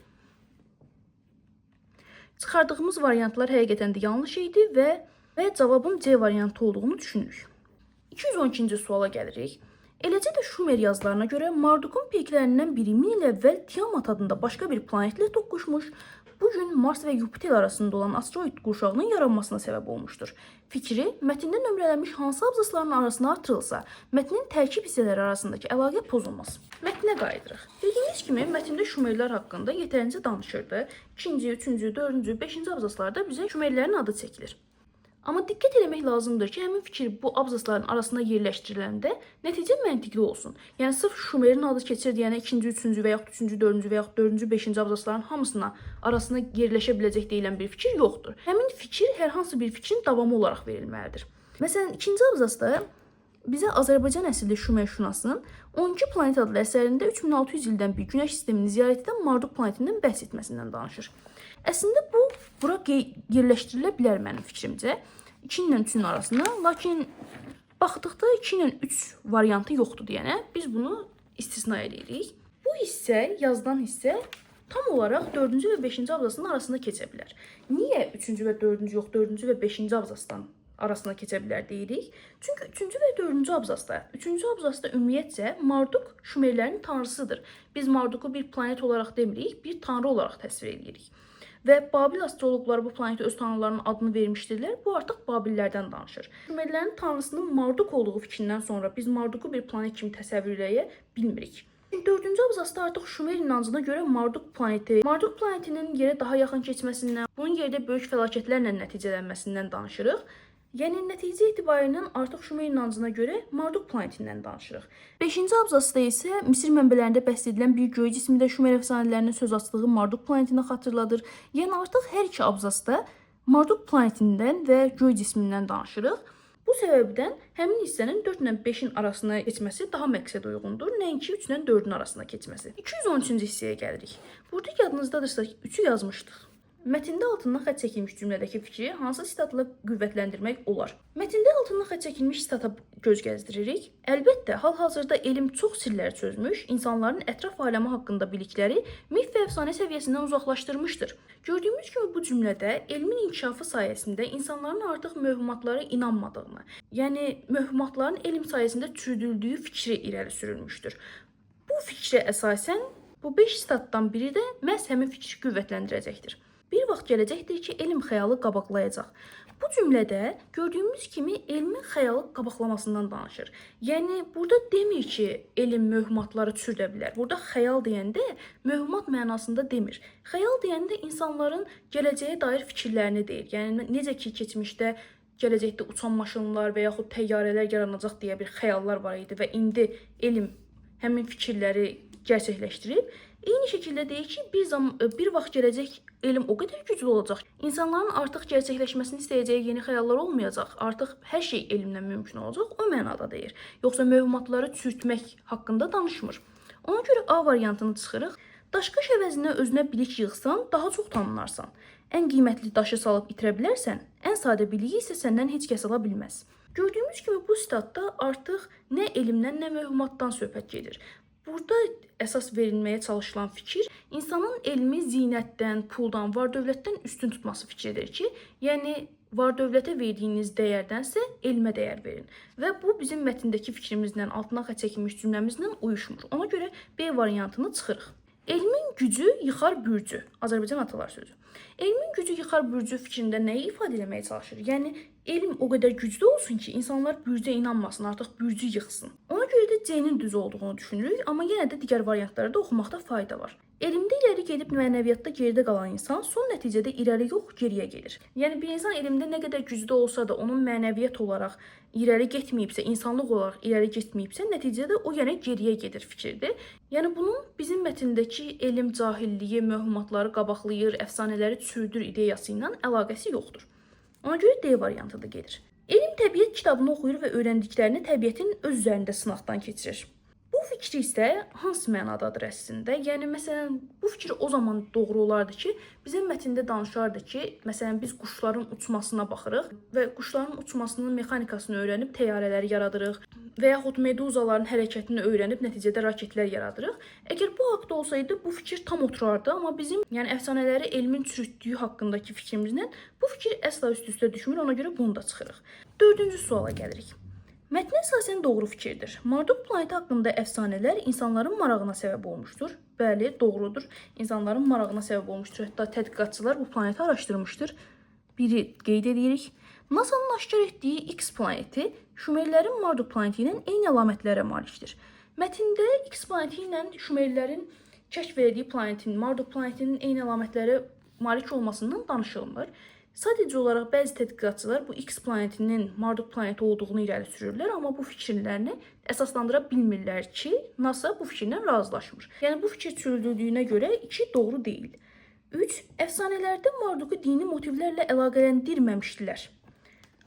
Çıxardığımız variantlar həqiqətən də yanlış idi və cavabın C variantı olduğunu düşünürük. 212-ci suala gəlirik. Eləcə də Şumer yazılarına görə Mardukun peyklərindən biri 1000 il əvvəl Tiamat adında başqa bir planetlə toqquşmuş, bu gün Mars və Yupiter arasında olan asteroid qurşağının yaranmasına səbəb olmuşdur. Fikri mətndə nömrələnmiş hansı abzasların arasına artırılsa, mətnin tərkib hissələri arasındakı əlaqə pozulmaz. Mətnə qayıdırıq. Dediyimiz kimi mətndə Şumerlər haqqında yetərincə danışırdı. 2-ci, 3-cü, 4-cü, 5-ci abzaslarda bizə Şumerlərin adı çəkilir. Amma diqqət eləmək lazımdır ki, həmin fikir bu abzasların arasına yerləşdiriləndə nəticə məntiqli olsun. Yəni sırf Şumerin adı keçir deyənə 2-ci, 3-cü və yaxud 3-cü, 4-cü və yaxud 4-cü, 5-ci abzasların hamısına arasına yerləşə biləcək deyilən bir fikir yoxdur. Həmin fikir hər hansı bir fikrin davamı olaraq verilməlidir. Məsələn, 2-ci abzasda bizə Azərbaycan əsilli Şumerşünasının 12 planet adlı əsərində 3600 ildən bir günəş sistemini ziyarət edən Marduk planetindən bəhs etməsindən danışır. Əslində bu bura yerləşdirilə bilər mənim fikrimcə. 2 ilə 3-ün arasına, lakin baxdıqda 2 ilə 3 variantı yoxdur deyənə biz bunu istisna eləyirik. Bu hissə, yazılan hissə tam olaraq 4-cü və 5-ci abzasının arasında keçə bilər. Niyə 3-cü və 4-cü yox, 4-cü və 5-ci abzasdan arasına keçə bilər deyirik? Çünki 3-cü və 4-cü abzasda, 3-cü abzasda ümumiyyətcə Marduk Şumerlərin tanrısıdır. Biz Marduku bir planet olaraq demirik, bir tanrı olaraq təsvir edirik. Və Babil astroloqları bu planetə öz tanrılarının adını vermişdilər. Bu artıq Babillərdən danışır. Şumerlərin tanrısının Marduk olduğu fikrindən sonra biz Marduku bir planet kimi təsəvvür eləyə bilmirik. 4-cü abzasda artıq Şumer inancına görə Marduk planeti, Marduk planetinin yerə daha yaxın keçməsindən, bunun yerdə böyük fəlakətlərlə nəticələnməsindən danışırıq. Yəni nəticə etibarilə artıq Şumer inancına görə Marduk planetindən danışırıq. 5-ci abzasda isə Misir mənbələrində bəhs edilən bir göy cismi də Şumer əfsanələrinin söz açdığı Marduk planetini xatırladır. Yəni artıq hər iki abzasda Marduk planetindən və göy cismindən danışırıq. Bu səbəbdən həmin hissənin 4 ilə 5-in arasına keçməsi daha məqsədə uyğundur, nəinki 3 ilə 4-ün arasına keçməsi. 213-cü hissəyə gəlirik. Burada yadınızdadırsa 3-ü yazmışdıq. Mətndə altından xətt çəkilmiş cümlədəki fikri hansı sitatla qüvvətləndirmək olar? Mətndə altından xətt çəkilmiş sitata göz gəzdiririk. Əlbəttə, hal-hazırda elm çox sirləri çözmüş, insanların ətraf aləmi haqqında bilikləri mif və əfsanə səviyyəsindən uzaqlaşdırmışdır. Gördüyümüz kimi bu cümlədə elmin inkişafı sayəsində insanların artıq mövhumatlara inanmadığını, yəni mövhumatların elm sayəsində çürüdüldüyü fikri irəli sürülmüşdür. Bu fikrə əsasən bu 5 sitatdan biri də məhz həmin fikri qüvvətləndirəcəkdir. Bir vaxt gələcəkdir ki, elm xəyalı qabaqlayacaq. Bu cümlədə gördüyümüz kimi elmin xəyalı qabaqlamasından danışır. Yəni burada demir ki, elm mövhumatları çürüdə bilər. Burada xəyal deyəndə mövhumat mənasında demir. Xəyal deyəndə insanların gələcəyə dair fikirlərini deyir. Yəni necə ki keçmişdə gələcəkdə uçan maşınlar və yaxud təyyarələr yaranacaq deyə bir xəyallar var idi və indi elm həmin fikirləri gerçəkləşdirib. Eyni şəkildə deyir ki, bir vaxt gələcək elm o qədər güclü olacaq. İnsanların artıq gerçəkləşməsini istəyəcəyi yeni xəyallar olmayacaq. Artıq hər şey elmlə mümkün olacaq. O mənada deyir. Yoxsa mövhumatları çürütmək haqqında danışmır. Ona görə A variantını çıxırıq. Daşqaş əvəzinə özünə bilik yığsan, daha çox tanınarsan. Ən qiymətli daşı salıb itirə bilərsən, ən sadə biliyi isə səndən heç kəs ala bilməz. Gördüyümüz kimi bu sitatda artıq nə elmdən, nə mövhumatdan söhbət gedir. Burada əsas verilməyə çalışılan fikir insanın elmi zinətdən, puldan, var-dövlətdən üstün tutması fikridir ki, yəni var-dövlətə verdiyiniz dəyərdənsə elmə dəyər verin. Və bu bizim mətndəki fikrimizlə, altına xətt çəkilmiş cümləmizlə uyuşmur. Ona görə B variantını çıxırıq. Elmin gücü yıxar bürcü. Azərbaycan atalar sözü. Elmin gücü yıxar bürcü fikrində nəyi ifadə eləməyə çalışır? Yəni elm o qədər güclü olsun ki, insanlar bürcə inanmasın, artıq bürcü yıxsın. Ona görə də C-nin düz olduğunu düşünürük, amma yenə də digər variantları da oxumaqda fayda var. Elmdə irəli gedib mənəviyyatda geridə qalan insan son nəticədə irəli yox, geriyə gedir. Yəni bir insan elmdə nə qədər güclü olsa da onun mənəviyyat olaraq irəli getməyibsə, insanlıq olaraq irəli getməyibsə, nəticədə o yenə geriyə gedir fikirdir. Yəni bunun bizim mətndəki elm cahilliyi, mövhumatları qabaqlayır, əfsanələri çürüdür ideyası ilə əlaqəsi yoxdur. Ona görə D variantı da gedir. Elm təbiət kitabını oxuyur və öyrəndiklərini təbiətin öz üzərində sınaqdan keçirir. Bu fikri isə hansı mənadadır əslində? Yəni məsələn, bu fikir o zaman doğru olardı ki, bizim mətndə danışardı ki, məsələn biz quşların uçmasına baxırıq və quşların uçmasının mexanikasını öyrənib təyyarələri yaradırıq və yaxud meduzaların hərəkətini öyrənib nəticədə raketlər yaradırıq. Əgər bu haqda olsaydı bu fikir tam oturardı, amma bizim yəni əfsanələri elmin çürütdüyü haqqındakı fikrimizlə bu fikir əsla üst-üstə düşmür, ona görə bunu da çıxırıq. Dördüncü suala gəlirik. Mətnə əsasən doğru fikirdir. Marduk planeti haqqında əfsanələr insanların marağına səbəb olmuşdur. Bəli, doğrudur. İnsanların marağına səbəb olmuşdur. Hətta tədqiqatçılar bu planeti araşdırmışdır. Biri qeyd edirik. NASA-nın aşkar etdiyi X planeti Şumerlərin Marduk planeti ilə eyni əlamətlərə malikdir. Mətndə X planeti ilə Şumerlərin kəşf etdiyi planetin, Marduk planetinin eyni əlamətlərə malik olmasından danışılmır. Sadəcə olaraq bəzi tədqiqatçılar bu X planetinin Marduk planeti olduğunu irəli sürürlər, amma bu fikirlərini əsaslandıra bilmirlər ki, NASA bu fikirlə razılaşmır. Yəni bu fikir çürüdüldüyünə görə 2 doğru deyil. 3. Əfsanələrdə Marduku dini motivlərlə əlaqələndirməmişdilər.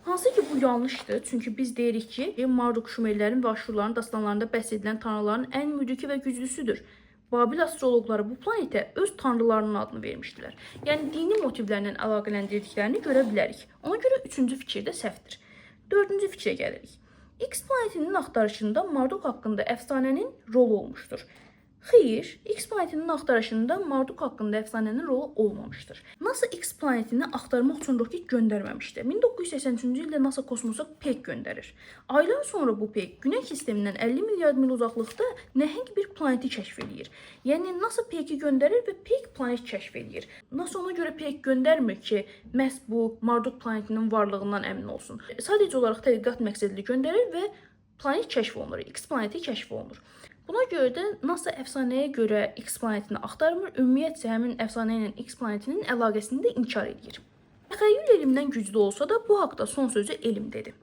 Hansı ki bu yanlışdır, çünki biz deyirik ki, Marduk Şumerlərin və Aşurların dastanlarında bəhs edilən tanrıların ən müdriki və güclüsüdür. Babil astroloqları bu planetə öz tanrılarının adını vermişdilər. Yəni dini motivlərlə əlaqələndirdiklərini görə bilərik. Ona görə üçüncü fikir də səhvdir. Dördüncü fikrə gəlirik. X planetinin axtarışında Marduk haqqında əfsanənin rolu olmuşdur. Xeyr, X planetinin axtarışında Marduk haqqında əfsanənin rolu olmamışdır. NASA X planetini axtarmaq üçün roket göndərməmişdi. 1983-cü ildə NASA kosmosa peyk göndərir. Aylar sonra bu peyk Günəş sistemindən 50 milyard mil uzaqlıqda nəhəng bir planeti kəşf eləyir. Yəni NASA peyki göndərir və peyk planet kəşf eləyir. NASA ona görə peyk göndərmir ki, məhz bu Marduk planetinin varlığından əmin olsun. Sadəcə olaraq tədqiqat məqsədli göndərir və planet kəşf olunur, X planeti kəşf olunur. Buna görə də NASA əfsanəyə görə X planetini axtarmır, ümumiyyətcə həmin əfsanə ilə X planetinin əlaqəsini də inkar edir. Təxəyyül elmdən güclü olsa da bu haqda son sözü elm dedi.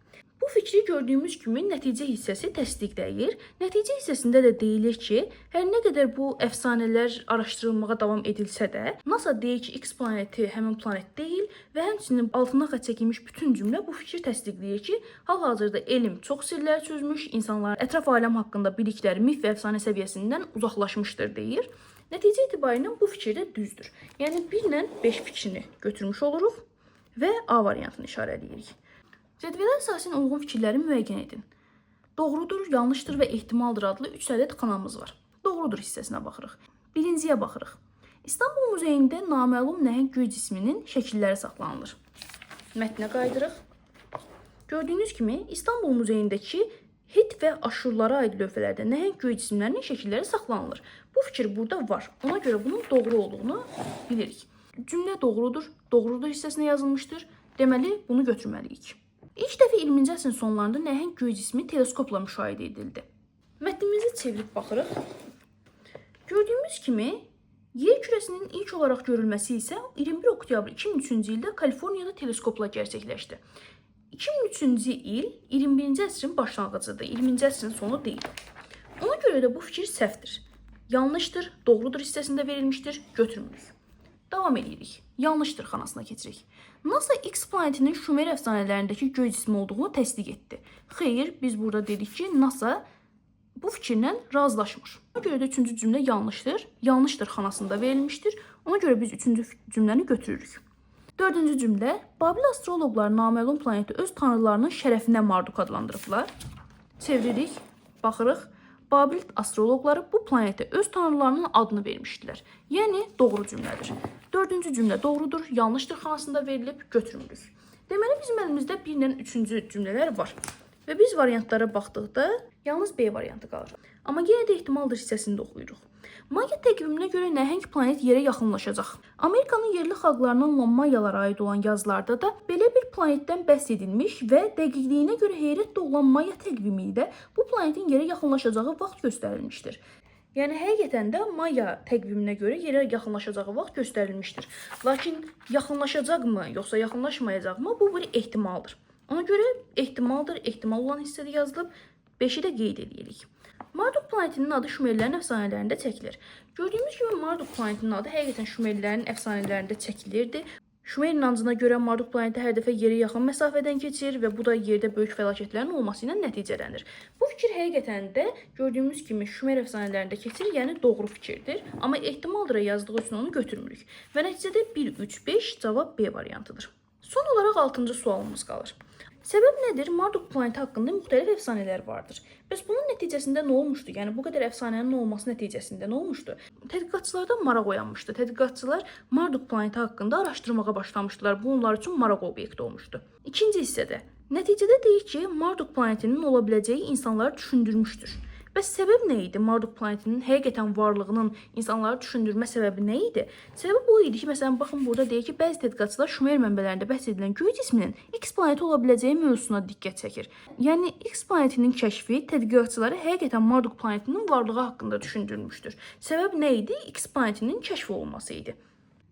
Bu fikri gördüyümüz kimi nəticə hissəsi təsdiqləyir. Nəticə hissəsində də deyilir ki, hər nə qədər bu əfsanələr araşdırılmağa davam edilsə də, NASA deyir ki, X planeti həmin planet deyil və həmçinin altına xətt çəkilmiş bütün cümlə bu fikri təsdiqləyir ki, hal-hazırda elm çox sirlər çözmüş, insanların ətraf aləm haqqında bilikləri mif və əfsanə səviyyəsindən uzaqlaşmışdır deyir. Nəticə etibarilə bu fikir də düzdür. Yəni 1 ilə 5 fikrini götürmüş oluruq və A variantını işarə edirik. Cədvələ əsasən uyğun fikirləri müəyyən edin. Doğrudur, yanlışdır və ehtimaldır adlı 3 ədəd xanamız var. Doğrudur hissəsinə baxırıq. Birinciyə baxırıq. İstanbul Muzeyində naməlum nəhəng göy cisminin şəkilləri saxlanılır. Mətnə qayıdırıq. Gördüyünüz kimi İstanbul Muzeyindəki Het və Aşurlara aid lövhələrdə nəhəng göy cisimlərinin şəkilləri saxlanılır. Bu fikir burada var. Ona görə bunun doğru olduğunu bilirik. Cümlə doğrudur, doğrudur hissəsinə yazılmışdır. Deməli, bunu götürməliyik. İlk dəfə 20-ci əsrin sonlarında nəhəng göy cismi teleskopla müşahidə edildi. Mətnimizi çevirib baxırıq. Gördüyümüz kimi, yer kürəsinin ilk olaraq görülməsi isə 21 oktyabr 2003-cü ildə Kaliforniyada teleskopla gerçəkləşdi. 2003-cü il 21-ci əsrin başlanğıcıdır, 20-ci əsrin sonu deyil. Ona görə də bu fikir səhvdir. Yanlışdır, doğrudur hissəsində verilmişdir, götürmürük. Davam edirik. Yanlışdır xanasına keçirik. NASA X planetinin Şumer əfsanələrindəki göy cismi olduğunu təsdiq etdi. Xeyr, biz burada dedik ki, NASA bu fikirlə razılaşmır. Ona görə də üçüncü cümlə yanlışdır. Yanlışdır xanasında verilmişdir. Ona görə biz üçüncü cümləni götürürük. Dördüncü cümlə, Babil astroloqları naməlum planeti öz tanrılarının şərəfinə Marduk adlandırıblar. Çeviririk, baxırıq. Babil astroloqları bu planetə öz tanrılarının adını vermişdilər. Yəni doğru cümlədir. Dördüncü cümlə doğrudur, yanlışdır xanasında verilib, götürmürük. Deməli bizim əlimizdə 1 ilə 3-cü cümlələr var. Və biz variantlara baxdıqda yalnız B variantı qalır. Amma yenə də ehtimaldır hissəsində oxuyuruq. Maya təqviminə görə nəhəng planet yerə yaxınlaşacaq. Amerikanın yerli xalqlarından olan Mayalara aid olan yazılarda da belə bir planetdən bəhs edilmiş və dəqiqliyinə görə heyrət doğulan Maya təqvimi ilə bu planetin yerə yaxınlaşacağı vaxt göstərilmişdir. Yəni həqiqətən də Maya təqviminə görə yerə yaxınlaşacağı vaxt göstərilmişdir. Lakin yaxınlaşacaqmı, yoxsa yaxınlaşmayacaqmı, bu bir ehtimaldır. Ona görə ehtimaldır, ehtimal olan hissədə yazılıb, 5-i də qeyd edirik. Marduk planetinin adı Şumerlərin əfsanələrində çəkilir. Gördüyümüz kimi Marduk planetinin adı həqiqətən Şumerlərin əfsanələrində çəkilirdi. Şumer inancına görə Marduk planeti hər dəfə yerə yaxın məsafədən keçir və bu da yerdə böyük fəlakətlərin olması ilə nəticələnir. Bu fikir həqiqətən də gördüyümüz kimi Şumer əfsanələrində keçir, yəni doğru fikirdir. Amma ehtimaldır yazdığı üçün onu götürmürük. Və nəticədə 1, 3, 5 cavab B variantıdır. Son olaraq 6-cı sualımız qalır. Səbəb nədir? Marduk planeti haqqında müxtəlif əfsanələr vardır. Bəs bunun nəticəsində nə olmuşdu? Yəni bu qədər əfsanənin olması nəticəsində nə olmuşdu? Tədqiqatçılarda maraq oyanmışdı. Tədqiqatçılar Marduk planeti haqqında araşdırmağa başlamışdılar. Bu onlar üçün maraq obyekti olmuşdu. İkinci hissədə nəticədə deyir ki, Marduk planetinin ola biləcəyi insanları düşündürmüşdür. Bəs səbəb nə idi? Marduk planetinin həqiqətən varlığının insanları düşündürmə səbəbi nə idi? Səbəb o idi ki, məsələn, baxın burada deyir ki, bəzi tədqiqatçılar Şumer mənbələrində bəhs edilən göy cisminin X planeti ola biləcəyi mövzusuna diqqət çəkir. Yəni X planetinin kəşfi tədqiqatçıları həqiqətən Marduk planetinin varlığı haqqında düşündürmüşdür. Səbəb nə idi? X planetinin kəşf olunması idi.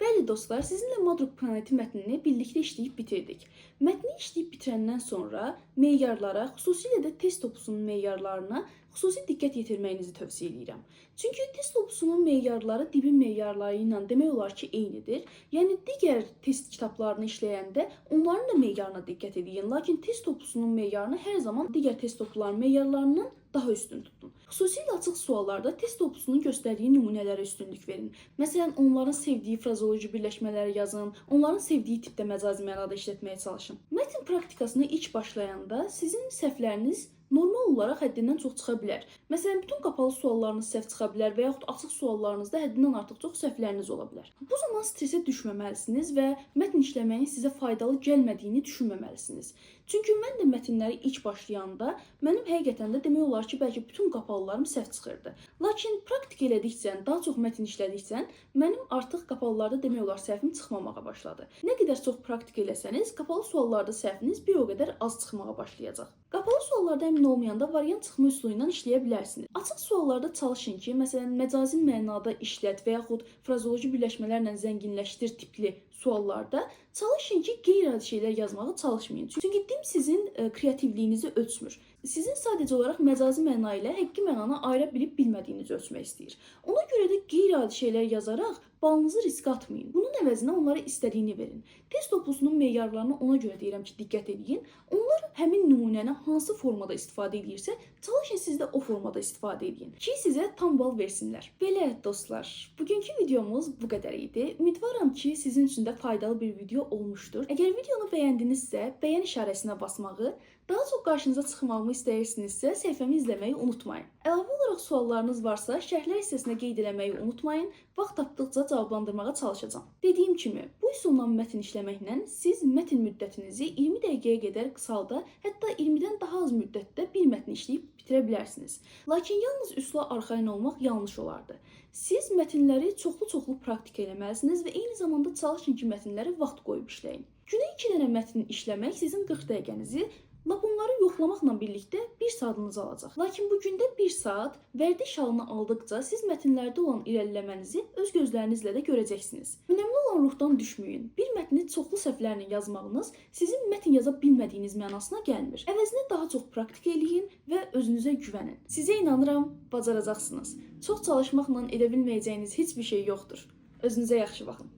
Bəli dostlar, sizinlə Marduk planeti mətnini birlikdə işləyib bitirdik. Mətni işləyib bitirəndən sonra meyarlara, xüsusilə də test topusunun meyarlarına xüsusi diqqət yetirməyinizi tövsiyə edirəm. Çünki test topusunun meyarları dibin meyarları ilə demək olar ki, eynidir. Yəni digər test kitablarını işləyəndə onların da meyarına diqqət edin. Lakin test topusunun meyarını hər zaman digər test topularının meyarlarından daha üstün tutun. Xüsusilə açıq suallarda test topusunun göstərdiyi nümunələrə üstünlük verin. Məsələn, onların sevdiyi frazoloji birləşmələri yazın, onların sevdiyi tipdə məcazi mənada işlətməyə çalışın. Mətn praktikasına ilk başlayanda sizin səhvləriniz normal olaraq həddindən çox çıxa bilər. Məsələn, bütün qapalı suallarınız səhv çıxa bilər və yaxud açıq suallarınızda həddindən artıq çox səhvləriniz ola bilər. Bu zaman stresə düşməməlisiniz və mətn işləməyin sizə faydalı gəlmədiyini düşünməməlisiniz. Çünki mən də mətnləri ilk başlayanda mənim həqiqətən də demək olar ki, bəlkə bütün qapalılarım səhv çıxırdı. Lakin praktik elədikcə, daha çox mətn işlədikcə mənim artıq qapalılarda demək olar səhvim çıxmamağa başladı. Nə qədər çox praktik eləsəniz, qapalı suallarda səhviniz bir o qədər az çıxmağa başlayacaq. Qapalı suallarda əmin olmayanda variant çıxma üsulu ilə işləyə bilərsiniz. Açıq suallarda çalışın ki, məsələn, məcazi mənada işlət və yaxud frazoloji birləşmələrlə zənginləşdir tipli suallarda çalışın ki, qeyri-adi şeylər yazmağa çalışmayın. Çünki DİM sizin kreativliyinizi ölçmür. Sizin sadəcə olaraq məcazi məna ilə həqiqi mənanı ayıra bilib bilmədiyinizi ölçmək istəyir. Ona görə də qeyri-adi şeylər yazaraq balınızı riskə atmayın. Bunun əvəzinə onlara istədiyini verin. Test toplusunun meyarlarına ona görə deyirəm ki, diqqət edin. Onlar həmin nümunəni hansı formada istifadə edirsə, çalışın siz də o formada istifadə edin ki, sizə tam bal versinlər. Belə dostlar, bugünkü videomuz bu qədər idi. Ümidvaram ki, sizin üçün də faydalı bir video olmuşdur. Əgər videonu bəyəndinizsə, bəyən işarəsinə basmağı, daha çox qarşınıza çıxmağımı istəyirsinizsə, səhifəmi izləməyi unutmayın. Əlavə olaraq suallarınız varsa, şərhlər hissəsinə qeyd eləməyi unutmayın. Vaxt tapdıqca cavablandırmağa çalışacağam. Dediyim kimi, bu üsulla mətn işləməklə siz mətn müddətinizi 20 dəqiqəyə qədər qısalda, hətta 20-dən daha az müddətdə bir mətni işləyib bitirə bilərsiniz. Lakin yalnız üsula arxayın olmaq yanlış olardı. Siz mətnləri çoxlu-çoxlu praktika eləməlisiniz və eyni zamanda çalışın ki, mətnləri vaxt qoyub işləyin. Günə 2 dənə mətn işləmək sizin 40 dəqiqənizi, lap onları yoxlamaqla birlikdə 1 saatınızı alacaq. Lakin bu gündə 1 saat vərdiş halını aldıqca siz mətnlərdə olan irəliləmənizi öz gözlərinizlə də görəcəksiniz. Önəmli olan ruhdan düşməyin. Bir mətni çoxlu səhvlərlə yazmağınız sizin mətn yaza bilmədiyiniz mənasına gəlmir. Əvəzinə daha çox praktika eləyin və özünüzə güvənin. Sizə inanıram, bacaracaqsınız. Çox çalışmaqla edə bilməyəcəyiniz heç bir şey yoxdur. Özünüzə yaxşı baxın.